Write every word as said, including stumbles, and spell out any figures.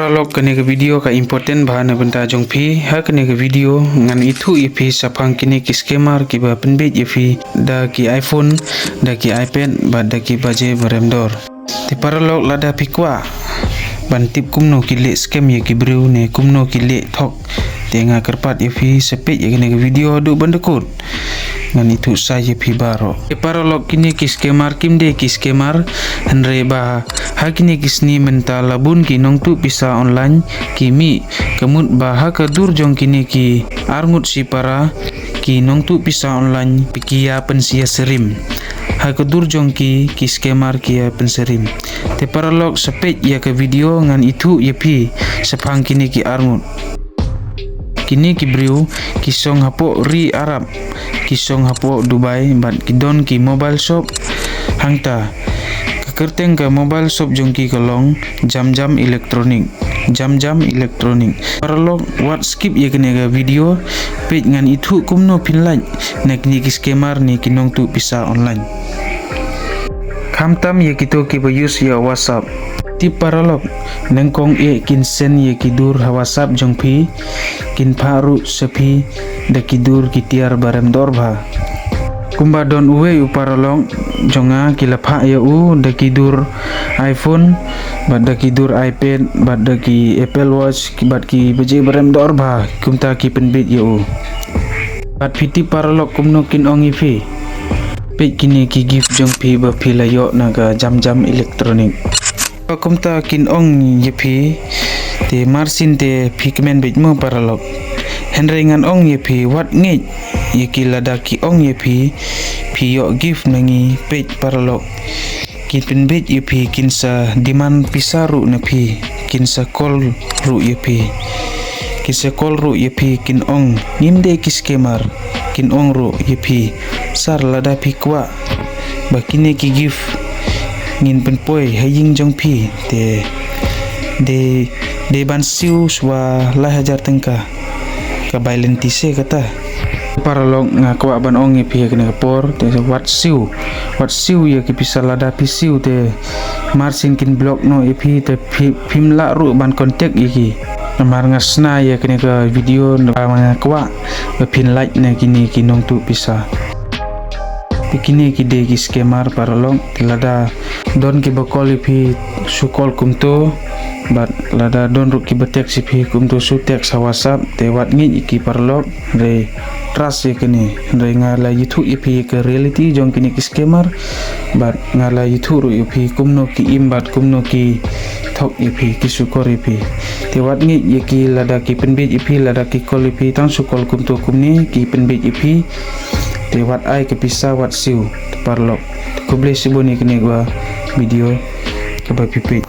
Paralok, kane ka video ka important bha na bynta jong phi. Ha kane ka video ngan ithuh ïa phi shaphang kine ki scammer kiba pynbeit ïa phi da ki iPhone, da ki iPad, bad da ki baje barem dor. Te paralok, lada phi kwah ban tip kumno ki leh scam ïa ki briew ne kumno ki leh thok, te nga kyrpad ïa phi sa peit ïa kane ka video haduh ban da kut. Ngan ithuh sa ïa phi baroh. Te paralok, kine ki scammer kim dei ki scammer, hynrei ba ha kine ki sngi mynta la bun ki nongtuh pisa online ki mih ka mut ba ha ka dur jong kine ki arngut shipara ki nongtuh pisa online ki ïa pynsia syriem. Ha ka dur jong ki, ki scammer ki ïa pynsyriem. Te paralok, sa peit ïa ka video ngan ithuh ïa phi shaphang kine ki arngut. Kine ki briew ki shong hapoh ri Arab, ki shong hapoh Dubai, bad ki don ki mobile shop. Hangta ka kyrteng ka mobile shop jong ki ka long Jam Jam Electronic. Jam Jam Electronic. Paralok, wat skip ïa kane ka video, peit ngan ithuh kumno phin lait na kine ki scammer ne ki nongtuh pisa online. Khamtam ïa kito kiba use ïa WhatsApp. Tip paralok, nyngkong eh kin send ïa ki dur ha WhatsApp jong phi, kin phah ruh sha phi da ki dur ki tiar barem dor bha. Kumba don uwei u paralok jong nga, ki la phah ïa u da ki dur iPhone, bad da ki dur iPad, bad da ki Apple Watch, bad ki baje barem dor bha, kumta ki pynbeit ïa u. Bad phi tip paralok kumno kin ong ïa phi? Peit kine ki gift jong phi ba phi la ïoh na ka Jam Jam Electronic. Kumta kin ong ïa phi, te marsien te phi kmen beit mo paralok. Hynrei ngan ong ïa phi, wat ngeit ïa ki lada ki ong ïa phi, phi ïoh gift na ngi, peit paralok. Kin pynbeit ïa phi, kin sa demand pisa ruh na phi, kin sa call ruh ïa phi. Kin sa call ruh ïa phi, kin ong ngim dei ki scammer, kin ong ruh ïa phi, sir, lada phi kwah ba kine ki gift ngin pynpoi ha ïing jong phi, te dei, dei ban siew shuwa lai hajar tyngka. Ka bai lynti se kata. Paralok, nga kwah ban ong ïa phi ha kane ka por, te wat siew, wat siew ïa ki pisa, lada phi siew te marsien kin block noh ïa phi, te phi, phim lah ruh ban contact ïa ki. Namar nga shna ïa kane ka video namar nga kwah ba phin lait na kine ki nongtuh pisa. Te kine ki dei ki scammer paralok, te lada don kiba call ïa phi, shu call kumto, bad lada don ruh kiba text ïa phi kumto, shu text ha WhatsApp, te wat ngeit ïa ki paralok, hynrei trust ïa kine, hynrei nga la ïathuh ïa phi ïa ka reality jong kine ki scammer, bad nga la ïathuh ruh ïa phi kumno ki im bad kumno ki thok ïa phi, ki shukor ïa phi. Te wat ngeit ïa ki lada ki pynbeit ïa phi, lada ki call ïa phi, tang shu call kumto kumne, ki pynbeit ïa phi. Te wat ai ka pisa, wat siew, te paralok. Te khublei shibun ïa kane ka video kaba phi peit.